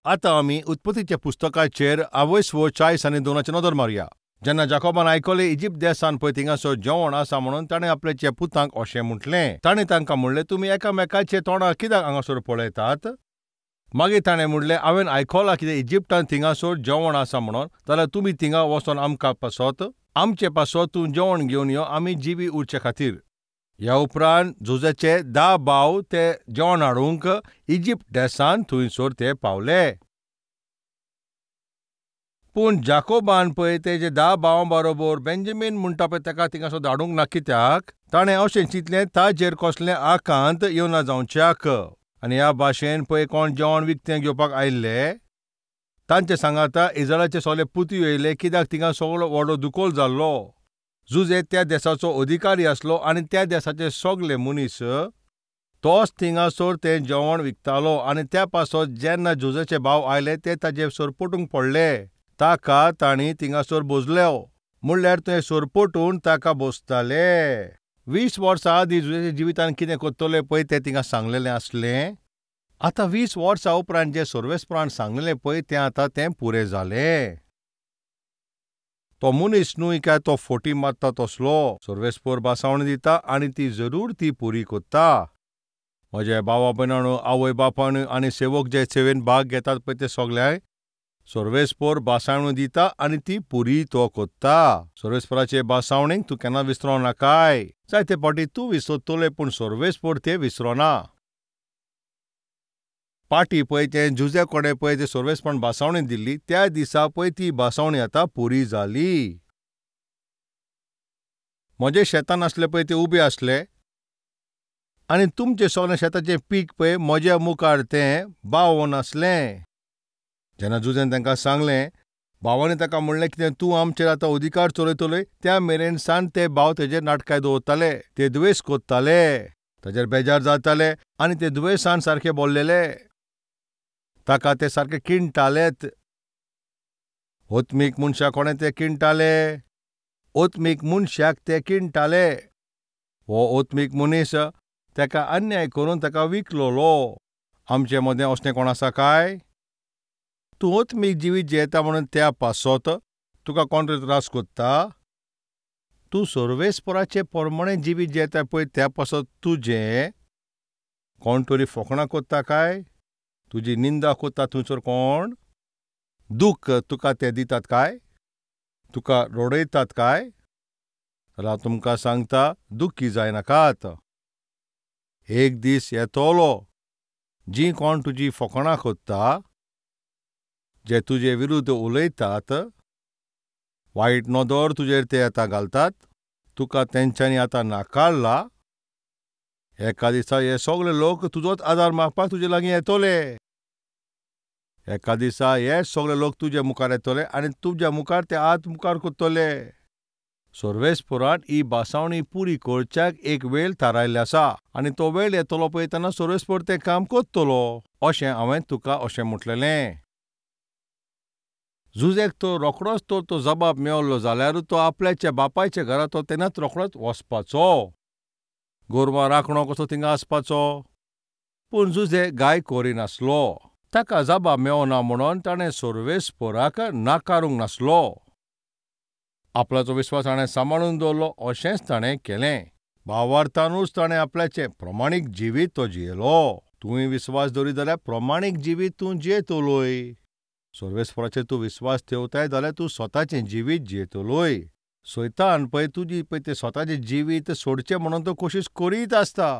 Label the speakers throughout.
Speaker 1: आतां आमी उत्पत्तीच्या पुस्तकाचेर आवयसवो 40 आनी 2 नदर मारया. जेन्ना जाकोबान आयकलें इजिप्त देसान पळय थिंगासर जेवण आसा म्हणून ताणें आपल्याच्या पुतांक अशें म्हटलें. ताणें तांकां म्हणलें, तुमी एकामेकाचे तोंडार कित्याक हांगासर पळयतात? मागीर ताणें म्हणलें, हांवें आयकलां कितें इजिप्तान थिंगासर जेवण आसा म्हणून, जाल्यार तुमी थिंगा वचोन आमकां पासत, आमचे पासत तूं जेवण घेवन यो, आमी जिवी उरचे खातीर. ह्या उपरांत जुजेचे 10 भाव ते जेवण हाडूंक इजिप्त देसान थंयसर ते पावले. पूण जाकोबान पळय तेजे 10 भावां बरोबर बेंजामीन म्हणटा पळय ताका थिंगासर धाडूंक ना. कित्याक? ताणें अशें चिंतलें ताजेर कसलें आकांत येवना जावच्याक. आनी ह्या भाशेन पळय कोण जेवण विकतें घेवपाक आयिल्ले तांचे सांगाता इजरायलाचे सगळे पुती येयले, कित्याक थिंगा सगळो व्हडलो दुकोल जाल्लो. जुजे त्या देसाचो अधिकारी आसलो आनी त्या देसाचे सगळे मनीस तोच थिंगासर तें जेवण विकतालो. आनी त्या पासत जेन्ना जुजेचे भाव आयले ते ताजे सरपटूंक पडले. ताका तांणी थिंगासर बोजलो, म्हणल्यार ते सरपटून ताका बोसताले. 20 वर्सां आदीं जुजेच्या जिवितान कितें करतले पळय तें थिंगा सांगलेलें आसलें. आतां 20 वर्सां उपरांत जें सर्वेस्परान सांगलेलें पळय तें आतां तें पुरें जालें. तो मनीस न्हय काय तो फोटी मारता तसलो. सर्वेस्पर भासावणी दिता आनी ती जरूर ती पुरी करता. म्हज्या भावा भयणांनो, आवय बापायन आनी सेवक जे सेवेन भाग घेतात पळय ते सगळ्यांक सर्वेस्पर भासावणी दिता आनी ती पुरी तो करता. सर्वेस्पराचे भासावणीक तूं केन्ना विसरो नाकाय. जायते फावटी तूं विसरतले पूण सर्वेस्पर ते विसरोना. पाटी पळय तें जुजे कडेन पळय तें सर्वेस्परान भासावणी दिल्ली त्या दिसा पळय ती भासावणी आतां पुरी जाली. म्हजे शेतान आसले पळय ते उबे आसले आनी तुमचें सगळें शेताचें पीक पळय म्हज्या मुखार तें बावोन आसलें. जेन्ना जुजेन तांकां सांगलें, भावांनी ताका म्हणलें कितें तूं आमचेर आतां अधिकार चलयतलोय. त्या मेरेन सान ते भाव तेजेर नाटकां दवरताले, ते दुवेस कोत्ताले, ताजेर बेजार जाताले आनी ते दुवेसान सारके बोल्लेले. ताका ते सारके किणटालेच. ओत्मीक मनशाक कोणें ते किणटाले? ओत्मीक मनशाक ते किणटाले. हो ओत्मीक मनीस ताका अन्याय करून ताका विकलोलो. आमचे मदें असलें कोण आसा काय? तूं ओत्मीक जिवीत जियेता म्हणून त्या पासत तुका कोण तरी त्रास कोत्ता? तूं सर्वेस्पराचे प्रमाणे जिवीत जियेता पळय त्या पासत तुजें कोण तरी फोकणां कोत्ता काय? तुजी निंदा कोत्ता थंयसर कोण? दूख तुका ते दितात काय? तुका रडयतात काय? जाल्यार हांव तुमकां सांगता, दुखी जायनाकात. एक दीस येतलो जीं कोण तुजी फोकणां कोत्ता, जे तुजे विरुद्ध उलयतात, वायट नदर तुजेर ते आतां घालतात, तुका तेंच्यांनी आतां नाकारला. एका दिसा हे सगळे लोक तुजोच आदार मागपाक तुजे लागीं येतले. एका दिसा हे सगळे लोक तुजे मुखार येतले आनी तुज्या मुखार ते हात मुखार करतले. सर्वेस्परान ही भासावणी पुरी करच्याक एक वेळ थारायल्ली आसा आनी तो वेळ येतलो पळय तेन्ना सर्वेस्पर तें काम करतलो अशें हांवें तुका अशें म्हटलेलें. जुजेक तो रोखडोच तो जबाब मेवलो जाल्यार तो आपल्याच्या बापायच्या घरा तो तेन्नाच रोखडोच वचपाचो. गोरवां राखणो कसो थिंगा आसपाचो. पूण जुजे गाय करिनासलो. ताका जबाब मेवना म्हणून ताणें सर्वेस्पराक नाकारूंक नासलो. आपल्याचो विस्वास ताणें सांबाळून दवरलो. अशेंच ताणें केलें. भावार्थानूच ताणें आपल्याचें प्रमाणीक जिवीत तो जियेलो. तुवें विस्वास दवरीत जाल्यार प्रमाणीक जिवीत तूं जियेतलोय. सर्वेस्पराचेर तूं विस्वास ठेवताय जाल्यार तूं स्वताचें जिवीत जियेतलोय. सैतान पळय तुजी पळय तें स्वताचें जिवीत सोडचें म्हणून तो कोशिश करीत आसता.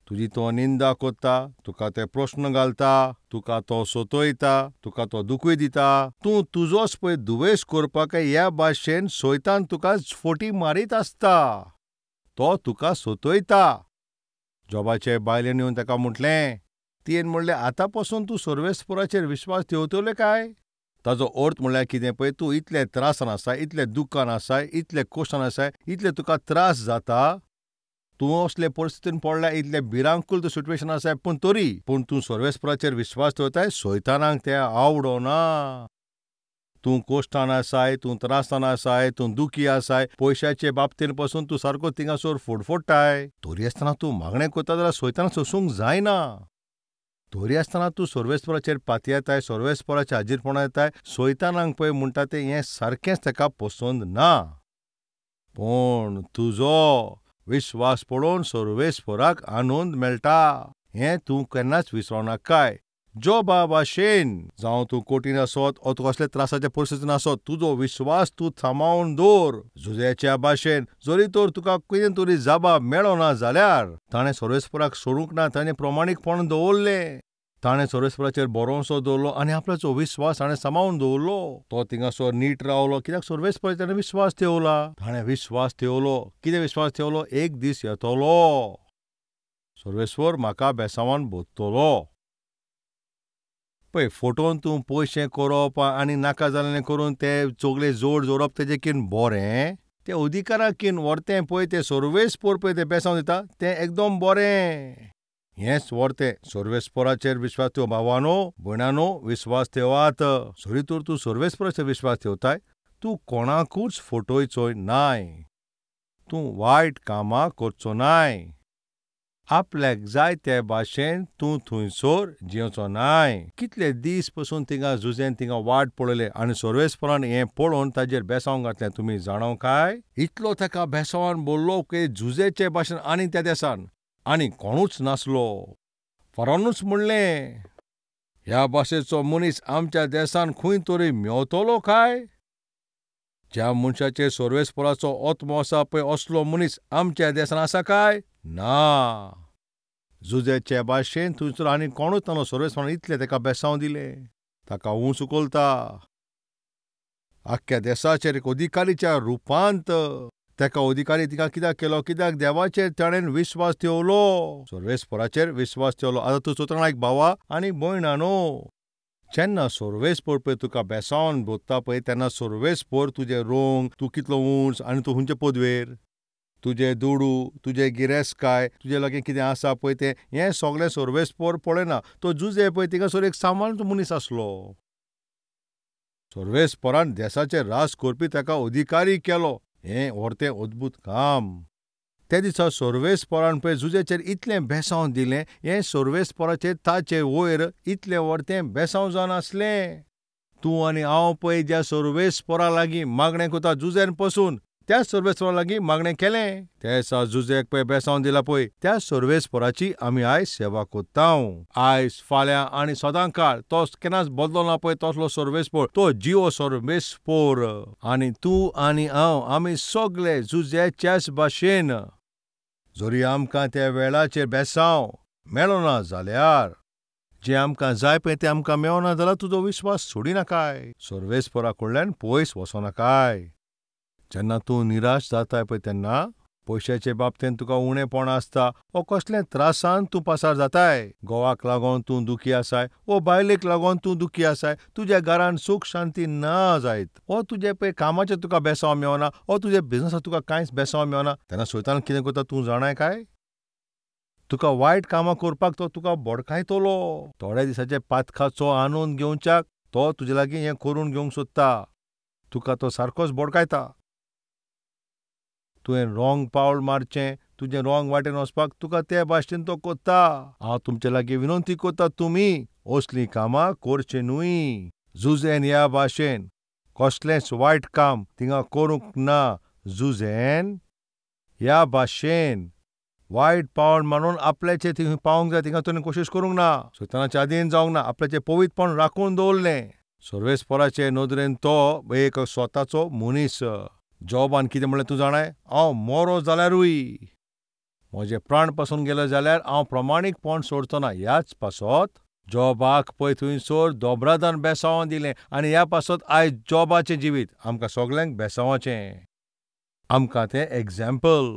Speaker 1: तुजी तो निंदा कोत्ता, तुका ते प्रस्न घालता, तुका तो सोतयता, तुका तो दुखूय दिता. तूं तुजोच पळय दुवेस करपाक ह्या भाशेन सैतान तुका फोटी मारीत आसता. तो तुका सोतयता. जोबाचे बायलेन येवन ताका म्हटलें, तियेन म्हणलें, आतां पसून तूं सर्वेस्पराचेर विस्वास ठेवतले काय? ताजो अर्थ म्हणल्यार कितें पळय, तूं इतलें त्रासान आसाय, इतलें दुख्खान आसाय, इतलें कोश्टान आसाय, इतलें तुका त्रास जाता, तूं असले परिस्थितीन पडल्या, इतलें भिरांकूल तूं सिट्युएशन आसाय, पूण तरी पूण तूं सर्वेस्पराचेर विस्वास ठेवताय. सैतानाक तें आवडना. तूं कोश्टान आसाय, तूं त्रासान आसाय, तूं दुखी आसाय, पयशाचे बाबतीन पसून तूं सारको थिंगासर फुडफुडटाय, तरी आसतना तूं मागणें करता जाल्यार सैतानाक सोसूंक जायना. तरी आसतना तूं सर्वेस्पराचेर पातयेताय, सर्वेस्पराचेर हाजीरपणा येताय. सैतानाक पळय म्हणटा तें हें सारकेंच ताका पसंद ना. पूण तुजो विश्वास पळोवन सर्वेस्पराक आनंद मेळटा हें तूं केन्नाच विसरों नाकाय. जोबा भाशेन जावं तूं कठीण आसत ओ तूं कसले त्रासाच्या परिस्थितीन आसत, तुजो विश्वास तूं थांबोवन दवर. जुझ्याच्या भाशेन जरी तर तुका कितें तरी जबाब मेळना जाल्यार ताणें सर्वेस्पराक सोडूंक ना, ताणें प्रमाणीकपण दवरलें. ताणें सर्वेस्पराचेर भरोसो दवरलो आनी आपल्याचो विश्वास ताणें सांबाळून दवरलो. तो थिंगासर नीट रावलो कित्याक सर्वेस्पराचेर ताणें विश्वास ठेवला. ताणें विश्वास ठेवलो. कितें विश्वास ठेवलो? एक दीस येतलो सर्वेस्पर म्हाका बेसांवान भरतलो. पळय फोटोन तूं पयशे करप आनी नाका जाल्लें करून ते सगळे जोड जोडप तेजें किन बरें, ते अधिकाराक किन व्हरतें पळय तें सर्वेस्पर पळय तें बेसांव दिता तें एकदम बरें. हेंच व्हरतें. सर्वेस्पराचेर विश्वास ठेव भावानो भयणानो, विश्वास ठेवात. सरी तर तूं सर्वेस्पराचेर विश्वास ठेवताय, तूं कोणाकूच फटोवचो नाय, तूं वायट कामां करचो नाय, आपल्याक जाय ते भाशेन तूं थंयसर जियेवचो नाय. कितले दीस पसून थिंगा जुझेन थिंगा वाट पळयले आनी सर्वेस्परान हें पळोवन ताजेर बेसांव घातलें. तुमी जाणाव काय इतलो ताका बेसांवान बोल्लो की जुझेचे भाशेन आनी त्या देसान आनी कोणूच नासलो. फरानूच म्हणलें, ह्या भाशेचो मनीस आमच्या देसान खंय तरी मेवतलो काय? ज्या मनशाचेर सर्वेस्पराचो आत्मो आसा पळय असलो मनीस आमच्या देसान आसा काय? ना. जुझेचे भाशेन थंयसर आनी कोणूच नासलो. सर्वेस्परान इतलें ताका बेसांव दिलें. ताका ऊंच उखलता आख्ख्या देसाचेर एक अधिकारीच्या रुपांत. ताका अधिकारी तिका कित्याक केलो? कित्याक देवाचेर ताणें विश्वास ठेवलो, सर्वेस्पराचेर विश्वास ठेवलो. आतां तूं चोतना एक भावा आनी भयणानो, जेन्ना सर्वेस्पर पळय तुका बेसावन भोगता पळय तेन्ना सर्वेस्पर तुजें रंग, तूं कितलो उंच आनी तूं खंयचे पदवेर, तुजे दुडू, तुजे गिरेस्तकाय, तुजे लागीं कितें आसा पळय तें, हें सगळें सर्वेस्पर पळयना. तो जुझे पळय थिंगासर एक सामान्य मनीस आसलो. सर्वेस्परान देसाचेर राज करपी ताका अधिकारी केलो. हें व्हरतें अद्भूत काम. त्या दिसा सर्वेस्परान पळय जुझेचेर इतलें बेसांव दिलें, हें सर्वेस्पराचेर ताचे वयर इतलें व्हरतें बेसांव जावन आसलें. तूं आनी हांव पळय ज्या सर्वेस्परा लागीं मागणें करता जुझेन पसून, त्या सर्वेस्परा लागीं मागणें केलें. त्या दिसा जुझेक पळय बेसांव दिला पळय त्या सर्वेस्पराची आमी आयज सेवा करता. आयज, फाल्यां आनी सदां काळ तो केन्नाच बदलो ना पळय तसलो सर्वेस्पर, तो जिवो सर्वेस्पर. आनी तूं आनी हांव आमी सगळे जुझेच्याच भाशेन जरी आमकां त्या वेळाचेर बेसांव मेळना जाल्यार, जें आमकां जाय पळय तें आमकां मेळना जाल्यार तुजो विश्वास सोडिनाकाय, सर्वेस्परा कडल्यान पयस वचोनाकाय. जेन्ना तूं निराश जाताय पळय तेन्ना पयशाचे बाबतींत तुका उणेपण आसता वो कसले त्रासान तूं पासार जाताय, घोवाक लागून तूं दुखी आसाय वो बायलेक लागून तूं दुखी आसाय, तुज्या घरान सूख शांती ना जायत, वो तुजे पळय कामाचेर तुका बेसांव मेळना, वो तुज्या बिजनसाक तुका कांयच बेसांव मेळना, तेन्ना सैतान कितें करता तूं जाणाय काय? तुका वायट कामां करपाक तो तुका बोडकायतलो. थोड्या दिसाचे पातकाचो आनंद घेवच्याक तो तुजे लागीं हें करून घेवंक सोदता. तुका तो सारकोच बोडकायता. तुवें रोंग पावल मारचें, तुजें रोंग वाटेन वचपाक तुका ते भाशेन तो कोत्ता. हांव तुमचे लागीं विनंती करता, तुमी असलीं कामां करचीं न्हय. जुझेन ह्या भाशेन कसलेंच वायट काम थिंगा करूंक ना. जुझेन ह्या भाशेन वायट पावल मारून आपल्याचें थिंगा पावंक जाय थिंगा तुवें कोशिश करूंक ना, सैतानाच्या आदीन जावंक ना, आपल्याचें पवित्रपण राखून दवरलें. सर्वेस्पराचे नदरेन तो एक स्वताचो मनीस. जॉबान कितें म्हणलें तूं जाणाय? हांव मरो जाल्यारूय, म्हजे प्राण पासून गेले जाल्यार हांव प्रमाणीकपण सोडचो ना. ह्याच पासत जॉबाक पळय थंयसर दोब्रादान बेसांव दिलें आनी ह्या पासत आयज जॉबाचें जिवीत आमकां सगल्यांक बेसांवाचें. आमकां तें एग्जाम्पल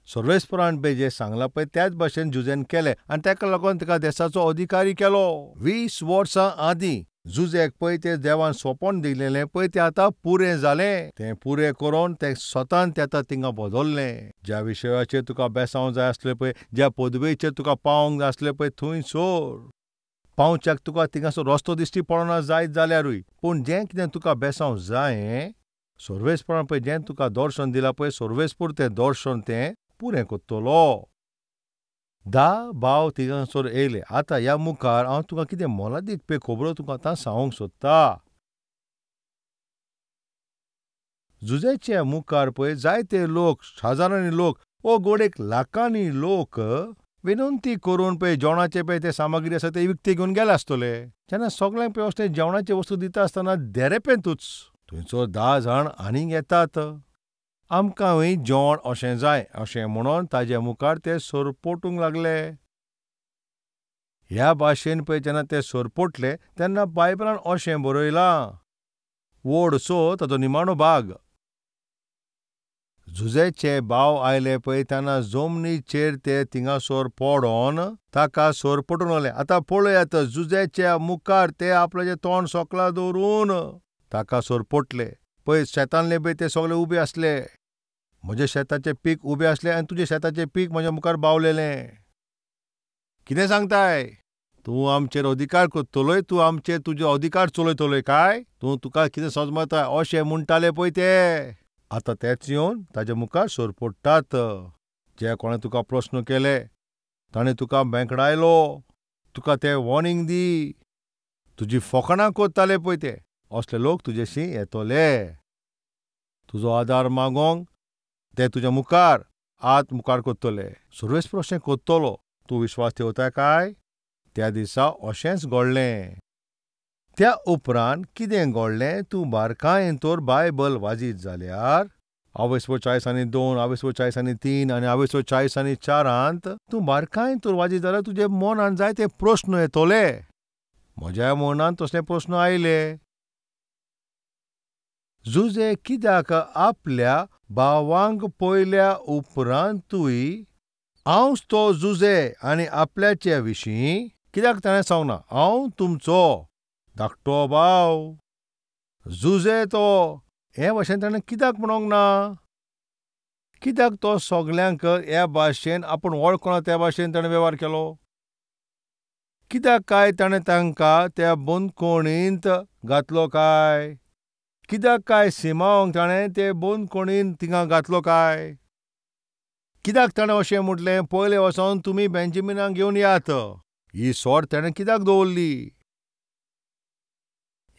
Speaker 1: सर्वेस्परान पळय जें सांगलां पळय त्याच भाशेन जुझेन केलें आनी ताका लागून ताका देसाचो अधिकारी केलो. 20 वर्सां आदीं जुझेक पळय तें देवान सोंपण दिलेलें पळय तें आतां पुरें जालें. तें पुरें करून तें स्वतान तें आतां थिंगा बदल्लें. ज्या विशयाचेर तुका बेसांव जाय आसलें पळय, ज्या पदवेचेर तुका पावंक जाय आसलें पळय थंयसर पावच्याक तुका थिंगासर रस्तो दिश्टी पडना जायत जाल्यारूय, पूण जें कितें तुका बेसांव जाय सर्वेस्परान पळय जें तुका दर्शन दिलां पळय सर्वेस्पर तें दर्शन तें पुरें करतलो. 10 भाव थिंगासर येयले. आतां ह्या मुखार हांव तुका कितें मोलादीक पळय खबरो तुका आतां सांगूंक सोदता. जुजेच्या मुखार पळय जायते लोक, हजारांनी लोक, ओ गोडेक लाखांनी लोक विनंती करून पळय जेवणाचे पळय ते सामग्री आसा ते विकते घेवन गेले आसतले. जेन्ना सगळ्यांक पळय असले जेवणाचे वस्तू दिता आसतना देरेपेंतूच थंयचो 10 जाण आनीक येतात. आमकांय जेवण अशें जाय अशें म्हणून ताजे मुखार ते सरपोटूंक लागले. ह्या भाशेन पळय जेन्ना ते सरपोटले तेन्ना बायबलान अशें बरयलां, व्हडसो ताजो निमाणो भाग, जुजेचे भाव आयले पळय तेन्ना जमनीचेर ते थिंगासर पडोन ताका सरपटून लागले. आतां पळयात, जुजेच्या मुखार ते आपल्याचें तोंड सोकला दवरून ताका सरपोटले. पळय शेतांतले पळय ते सगळे उबे आसले. म्हज्या शेताचें पीक उबें आसलें आनी तुज्या शेताचें पीक म्हज्या मुखार बावलेलें. कितें सांगताय? तूं आमचेर अधिकार करतलोय, तूं आमचेर तुजो अधिकार चलयतलोय काय? तूं तुका कितें समजताय अशें म्हणटाले पळय ते. आतां तेच येवन ताज्या मुखार सरपडटात. जे कोणें तुका प्रस्न केले ताणें तुका बेंकडायलो, तुका ते वॉर्निंग दी, तुजी फकाणां करताले पळय ते, असले लोक तुजेशी येतले. तुजो आदार मागोंक ते तुज्या मुखार हात मुखार करतले. सुरवेस प्रश्न करतलो, तूं विश्वास ठेवताय काय? त्या दिसा अशेंच घडलें. त्या उपरांत कितें घडलें तूं बारकायेन तर बायबल वाजीत जाल्यार आवयसवो 40 आनी 2, आवयसवो 40 आनी 3 आनी आवयसवो 40 आनी 4 तूं बारकायेन तर वाजीत जाल्यार तुजे मनान जायते प्रस्न येतले. म्हज्या मनान तसले प्रस्न आयले. जुजे कित्याक आपल्या भावांक पयल्या उपरांतूय हांवच तो जुजे आनी आपल्याचे विशीं कित्याक ताणें सांगना हांव तुमचो धाकटो भाव जुजे तो, हे भाशेन ताणें कित्याक म्हणूंक ना? कित्याक तो सगल्यांक ह्या भाशेन आपूण वळखना त्या भाशेन ताणें वेव्हार केलो? कित्याक काय ताणें तांकां त्या बंदखणींत घातलो काय? कित्याक काय सिमांवक ताणें ते बंदखणींत थिंगा घातलो काय? कित्याक ताणें अशें म्हटलें पयलें वचोन तुमी बेंजामिनाक घेवन यात? ही सोर ताणें कित्याक दवरली?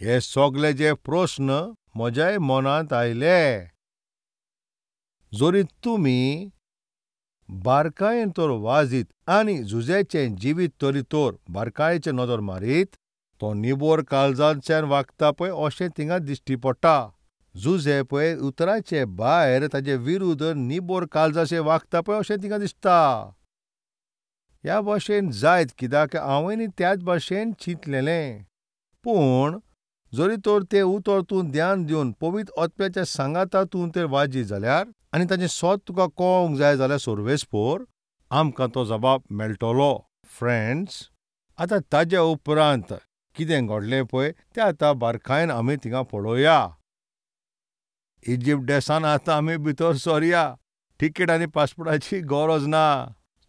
Speaker 1: हे सगळे जे प्रस्न म्हज्याय मनांत आयले. जरी तुमी बारकायेन तर वाजीत आनी जुजेचें जिवीत तरी तर बारकायेचेर नदर मारीत, तो निबोर काळजांतल्यान वागता पळय अशें थिंगा दिश्टी पडटा. जुजे पळय उतराचे भायर ताजे विरुद्ध निबोर काळजाचें वागता पळय अशें थिंगा दिसता. ह्या भाशेन जायत कित्याक हांवें त्याच भाशेन चिंतलेलें. पूण जरी तर तें उतर तूं ध्यान दिवन पवित्र आत्म्याच्या सांगाता तूं तर वाजी जाल्यार आनी ताचें सोद तुका कळोंक जाय जाल्यार सुरवेसपोर आमकां तो जबाब मेळटलो. फ्रेंड्स, आतां ताज्या उपरांत कितें घडलें पळय तें आतां बारकायेन आमी थिंगा पळोवया. इजिप्ट देसान आतां आमी भितर सरया, तिकेट आनी पासपोर्टाची गरज ना.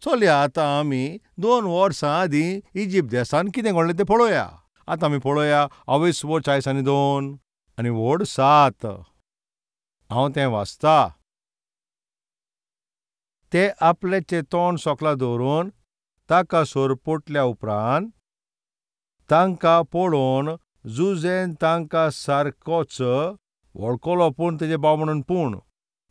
Speaker 1: चलया आतां आमी 2 वर्सां आदीं इजिप्ट देसान कितें घडलें तें पळोवया. आतां आमी पळोवया आवयसवो 40 आनी 2 आनी व्हड 7. हांव तें वाचता. ते आपल्याचें तोंड सोकला दवरून ताका सरपोटल्या उपरांत तांकां पळोवन जुजेन तांकां सारकोच वळखलो, पूण तेजे भाव म्हणून. पूण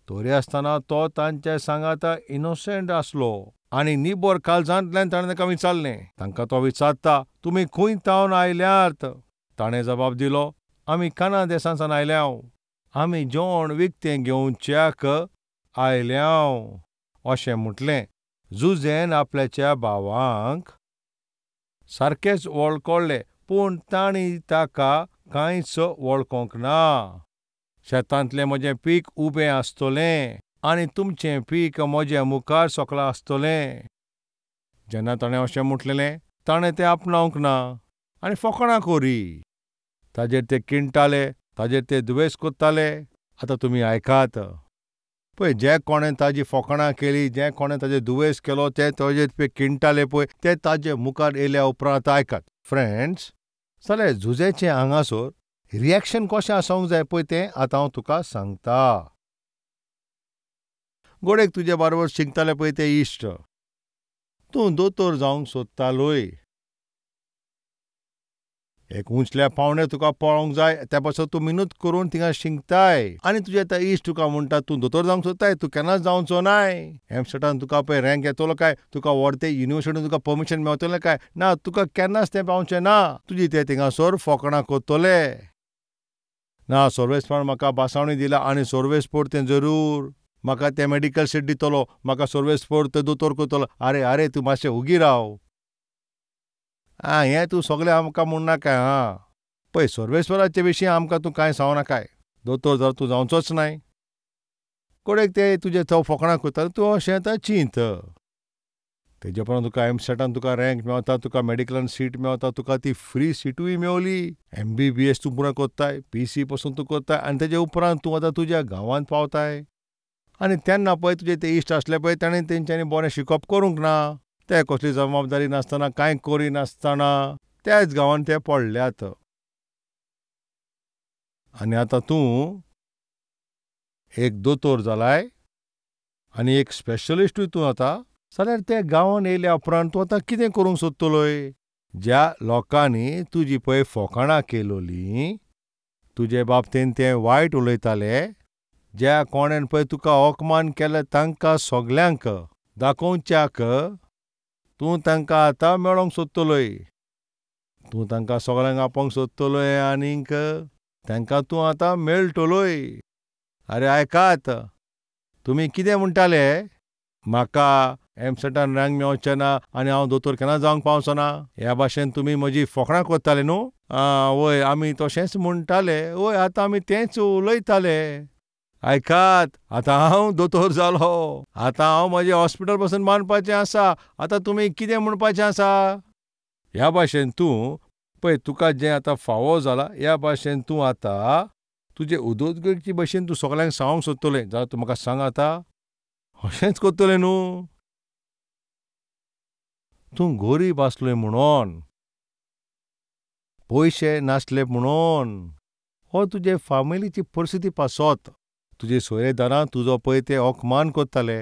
Speaker 1: तरी आसतना तो तांच्या सांगाता इनोसेंट आसलो आनी निबोर काळजांतल्यान ताणें ताका विचारलें. तांकां तो विचारता, तुमी खंय तावन आयल्यात? ताणें जबाब दिलो, आमी काना देसांसान आयल्याव, आमी जेवण विकतें घेवच्याक आयल्याव अशें म्हटलें. जुजेन आपल्याच्या भावांक सारकेच वळखले, पूण तांणी ताका कांयच वळखोंक ना. शेतांतलें म्हजें पीक उबें आसतलें आनी तुमचें पीक म्हज्या मुखार सोकलां आसतलें. जेन्ना ताणें अशें म्हटलेलें ताणें तें आपणावंक ना आनी फकाणां करी. ताजेर ते किणटाले, ताजेर ते दुवेस करताले. आतां तुमी आयकात पळय, जे कोणें ताजी फकाणां केली, जे कोणें ताजेर दुवेस केलो, ते ताजेर पळय किणटाले पळय, ते ताजे मुखार येयल्या उपरांत आयकात फ्रेंड्स, जाल्यार जुजेचें हांगासर रिएक्शन कशें आसूंक जाय पळय तें आतां हांव तुका सांगता. गोडेक तुजे बरोबर शिकताले पळय ते इश्ट, तूं दोतोर जावंक सोदतालोय. एक उंचल्या पावणे तुका पळोवंक जाय, त्या पासत तूं मिनत करून थिंगा शिंकताय आनी तुजे आतां इश्ट तुका म्हणटा तूं दोतोर जावंक सोदताय, तूं केन्नाच जावचो नाय. एमसेटान तुका पळय रँक येतलो काय, तुका व्हरते युनिवर्सिटीन तुका परमिशन मेवतलें काय ना, तुका केन्नाच तें पावचें ना. तुजी ते थिंगासर फोकणां करतले. ना सर्वेस्परान म्हाका बासावणी दिला आनी सर्वेस्पर तें जरूर म्हाका तें मेडिकल सीट दितलो, म्हाका सर्वेस्पर तें दोतोर करतलो. आरे आरे तूं मातशें उगी राव. आं हें तूं सगळें आमकां म्हणनाकाय. आं पळय सर्वेस्पराचे विशीं आमकां तूं कांय सांगू नाकाय. दोतोर जाल्यार तूं जावचोच नाय. कोडेक ते तुजे थंय फोकणां करता, तूं अशें आतां चिंत. तेजे उपरांत तुका एमसेटान तुका रँक मेवता, तुका मेडिकलान सीट मेवता, तुका ती फ्री सिटूय मेवली. MBBS तूं पुराय कोत्ताय, PC पसून तूं कोत्ताय आनी तेजे उपरांत तूं आतां तुज्या गांवांत पावताय. आनी तेन्ना पळय तुजे ते इश्ट आसले पळय ताणें तेंच्यांनी बरें शिकप करूंक ना, ते कसली जबाबदारी नासतना कांय करिनासतना त्याच गांवांत ते पडल्यात. आनी आतां तूं एक दोतोर जालाय आनी एक स्पेशलिस्टूय तूं आतां जाल्यार त्या गांवांत येयल्या उपरांत तूं आतां कितें करूंक सोदतलोय? ज्या लोकांनी तुजी पळय फोकाणां केलोलीं, तुजे बाबतीन ते वायट उलयताले, ज्या कोणेन पळय तुका अपमान केले तांकां सगल्यांक दाखोवच्याक तूं तांकां आतां मेळोंक सोदतलोय. तूं तांकां सगल्यांक आपोवंक सोदतलोय आनीक तांकां तूं आतां मेळटलोय. आरे आयकात, तुमी कितें म्हणटाले? म्हाका एमसेटान रँक मेवचें ना आनी हांव दोतोर केन्ना जावंक पावचो ना, ह्या भाशेन तुमी म्हजी फोकणां करताले न्हू? आं वय आमी तशेंच म्हणटाले, वय आतां आमी तेंच उलयताले. आयकात, आतां हांव दोतोर जालो, आतां हांव म्हजें हॉस्पिटल पसून बांदपाचें आसा, आतां तुमी कितें म्हणपाचें आसा? ह्या भाशेन तूं पळय तुका जें आतां फावो जालां ह्या भाशेन तूं आतां तुजे उदरगतीचे भशेन तूं सगल्यांक सांगूंक सोदतलें. जाल्यार तूं म्हाका सांग आतां अशेंच करतलें न्हू? तूं गरीब आसलें म्हणून, पयशे नासले म्हणून, हो तुजे फामिलीची परिस्थिती पासत तुजे सोयरेदारां तुजो पळय ते अपमान करताले,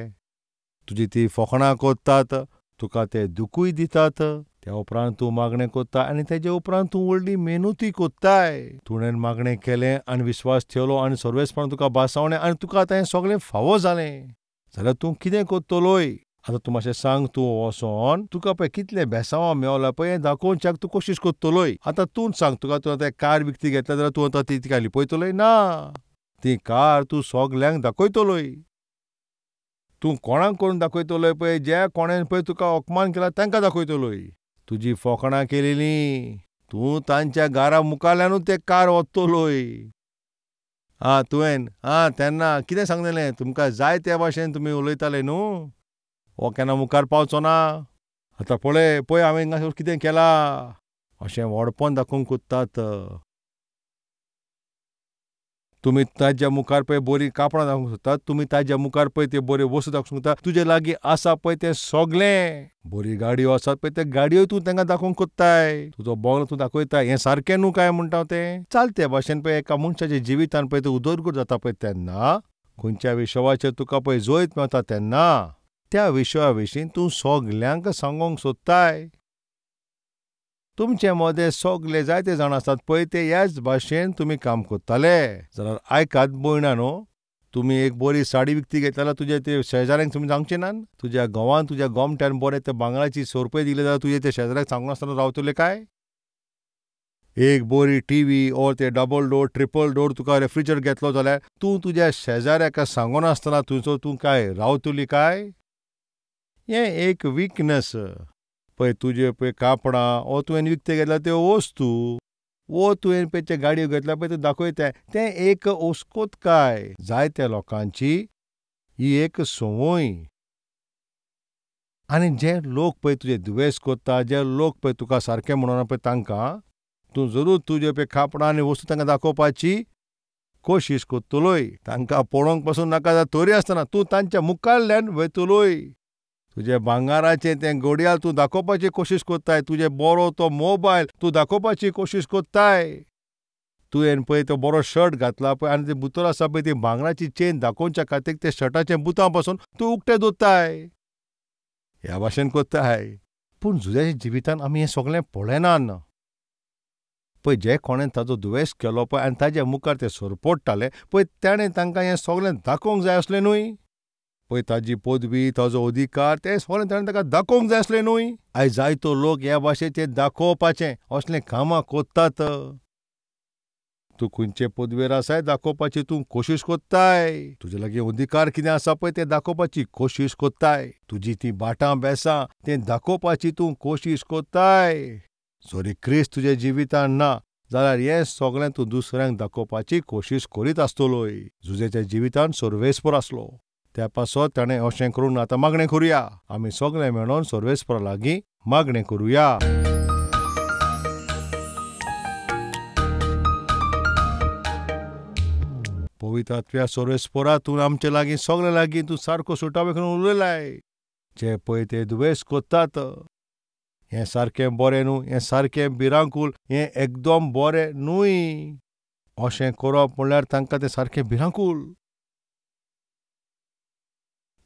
Speaker 1: तुजी ती फोकणां करतात, तुका ते दुखूय दितात. त्या उपरांत तूं मागणें करता आनी तेजे उपरांत तूं व्हडली मेहनतूय करताय. तुवें मागणें केलें आनी विस्वास ठेवलो आनी सर्वेस्परान तुका बासावणें आनी तुका आतां हें सगळें फावो जालें जाल्यार तूं कितें करतलोय? आतां तूं मातशें सांग, तूं वचोन तुका पळय कितलें बेसांवां मेवलां पळय हें दाखोवच्याक तूं कोशिश करतलोय. आतां तूंच सांग, तुका तूं आतां कार विकती घेतल्या जाल्यार तूं आतां ती तिका लिपयतलोय? ना, ती कार तूं सगल्यांक दाखयतलोय. तूं कोणाक करून दाखयतलोय पळय? ज्या कोणेन पळय तुका अपमान केला तांकां दाखयतलोय. तुजी फोकणां केलेलीं तूं तांच्या घरा मुखाल्यानूच ते कार वतलोय. आं तुवें आं तेन्ना कितें सांगलेलें? तुमकां जाय त्या भाशेन तुमी उलयताले न्हू? हो केन्ना मुखार पावचो ना. आतां पळय पळय हांवें हिंगासर कितें केलां, अशें व्हडपण दाखोवंक कोत्तात. तुमी ताज्या मुखार पळय बरीं कापडां दाखोवंक सोदतात, तुमी ताज्या मुखार पळय त्यो बऱ्यो वस्तू दाखोवंक सोदतात. तुजे लागीं आसा पळय तें सगळें, बरी गाडयो आसात पळय त्या गाडयो तूं तांकां दाखोवंक कोत्ताय, तुजो बंगलो तूं दाखयताय. हें सारकें न्हू काय म्हणटा तें? चलते भाशेन पळय एका मनशाच्या जिवितान पळय तें उदरगत जाता पळय तेन्ना खंयच्या विशयाचेर तुका पळय जैत मेळटा तेन्ना त्या विशया विशीं तूं सगल्यांक सांगूंक सोदताय. तुमचे मदें सगले जायते जाण आसात पळय ते ह्याच भाशेन तुमी काम करताले. जाल्यार आयकात भयणानो, तुमी एक बरी साडी विकती घेतल्यार तुजे ते शेजाऱ्यांक तुमी सांगचे नात? तुज्या घोवान तुज्या गोमट्यान बरें ते भांगराची सोरपय दिले जाल्यार तुजे ते शेजाऱ्यांक सांगनासतना रावतले काय? एक बरी TV or ते डबल डोर ट्रिपल डोर तुका रेफ्रिजरेटर घेतलो जाल्यार तूं तुज्या शेजाऱ्याक सांगनासतना तुजो तूं काय रावतली काय? हें एक विकनस. पळय तुजे पळय कापडां वो तुवें विकते घेतल्या त्यो वस्तू वो तुवें पळय ते गाडयो घेतल्या पळय त्यो दाखयता, तें एक ओस्कोतकाय. जायत्या लोकांची ही एक संवय. आनी जे लोक पळय तुजे दुयेंस करता, जे लोक पळय तुका सारकें म्हणना पळय तांकां तूं जरूर तुजे पळय कापडां आनी वस्तू तांकां दाखोवपाची कोशिश करतलोय. तांकां पळोवंक पसून नाका तरी आसतना तूं तांच्या मुखाल्ल्यान वयतलोय. तुजें भांगाराचें तें घडयाळ तूं दाखोवपाची कोशिश करताय, तुजें बरो तो मोबायल तूं दाखोवपाची कोशिश करताय. तुवें पळय तो बरो शर्ट घातला पळय आनी ते भितर आसा पळय ती भांगराची चेन दाखोवच्या खातीर ते शर्टाचे बुतां पासून तूं उक्ते दवरताय. ह्या भाशेन कोत्ताय. पूण जुझ्याच्या जिवितान आमी हें सगळें पळयनान. पळय जे कोणें ताजो दुवेस केलो पळय आनी ताज्या मुखार ते सरपडटाले पळय ताणें तांकां हें सगळें दाखोवंक जाय आसलें न्हय. पळय ताजी पदवी, ताजो अधिकार तें सगळें ताणें ताका दाखोवंक जाय आसलें न्हय. आयज जायतो लोक ह्या भाशेचें दाखोवपाचें असलें कामां कोत्तात. तूं खंयचे पदवेर आसाय दाखोवपाची तूं कोशिश कोत्ताय. तुजे लागीं अधिकार कितें आसा पळय तें दाखोवपाची कोशिश कोत्ताय. तुजी तीं बाटां बेसां तें दाखोवपाची तूं कोशिश कोत्ताय. जरी क्रिस्त तुज्या जिवितान ना जाल्यार हें सगळें तूं दुसऱ्यांक दाखोवपाची कोशिश करीत आसतलोय. जुझ्याच्या जिवितान सर्वेस्पर आसलो त्या पासत ताणें अशें करूंक. आतां मागणें करुया. आमी सगळे मेळोन सर्वेस्परा लागीं मागणें करुया. पवित्र सर्वेस्परा, तूं आमचे लागीं सगळे लागीं तूं सारको सुटावे करून उलयलाय. जे पळय ते दुवेस कोत्तात हें सारकें बरें न्हू, हें सारकें भिरांकूळ, हें एकदम बरें न्हय. अशें करप म्हणल्यार तांकां तें सारकें भिरांकूळ.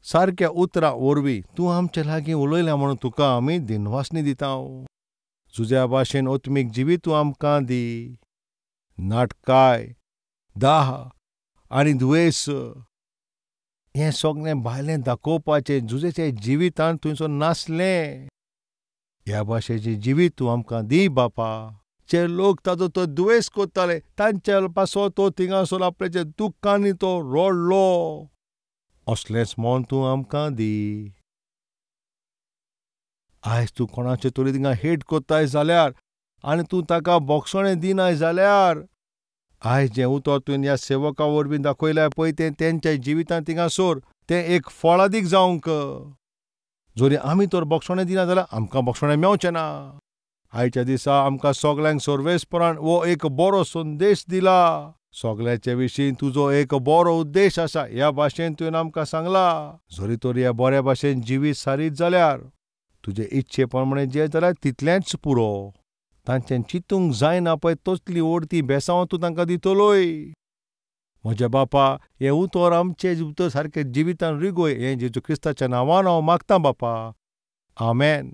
Speaker 1: सारक्या उतरां वरवीं तूं आमचे लागीं उलयला म्हणून तुका आमी दिनवासनी दिता. जुझ्या भाशेन आत्मीक जिवीत तूं आमकां दी. नाटकाय, दाह आनी दुयेंस हें सगळें भायलें दाखोवपाचें जुझ्याच्या जिवितान थंयसर नासलें. ह्या भाशेचें जिवीत तूं आमकां दी बापा. जे लोक ताजो तो दुयेंस कोत्ताले तांच्या पासत तो थिंगासर आपल्याच्या दुख्खांनी तो रडलो. असलेंच मन तूं आमकां दी. आयज तूं कोणाचें तरी थिंगा हेट कोत्ताय जाल्यार आनी तूं ताका बोगसणें दिनाय जाल्यार आयज जें उतर तुवें ह्या सेवका वरवीं दाखयल्यार पळय तें तेंच्या जिवितांत थिंगासर तें एक फळादीक जावंक. जरी आमी तर बोगसणें दिना जाल्यार आमकां बोगसणें मेवचें ना. आयच्या दिसा आमकां सगल्यांक सर्वेस्परान हो एक बरो संदेश दिला. सगळ्याचे विशीं तुजो एक बरो उद्देश आसा ह्या भाशेन तुवें आमकां सांगला. जरी तर ह्या बऱ्या भाशेन जिवीत सारीत जाल्यार तुजे इच्छे प्रमाणे जें जाल्यार तितलेंच पुरो. तांचें चिंतूंक जायना पळय तसली ओडती बेसांव तूं तांकां दितलोय. म्हज्या बापा, हें उतर आमचें उतर सारकें जिवितान रिगोय हें जेजू क्रिस्ताच्या नांवान हांव मागतां बापा. आमेन.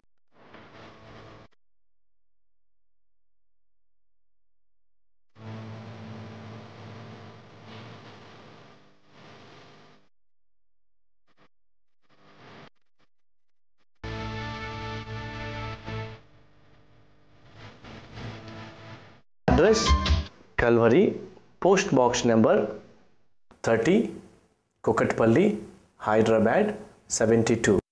Speaker 2: Address: Calvary, Post Box Number 30, Kukatpally, Hyderabad 72.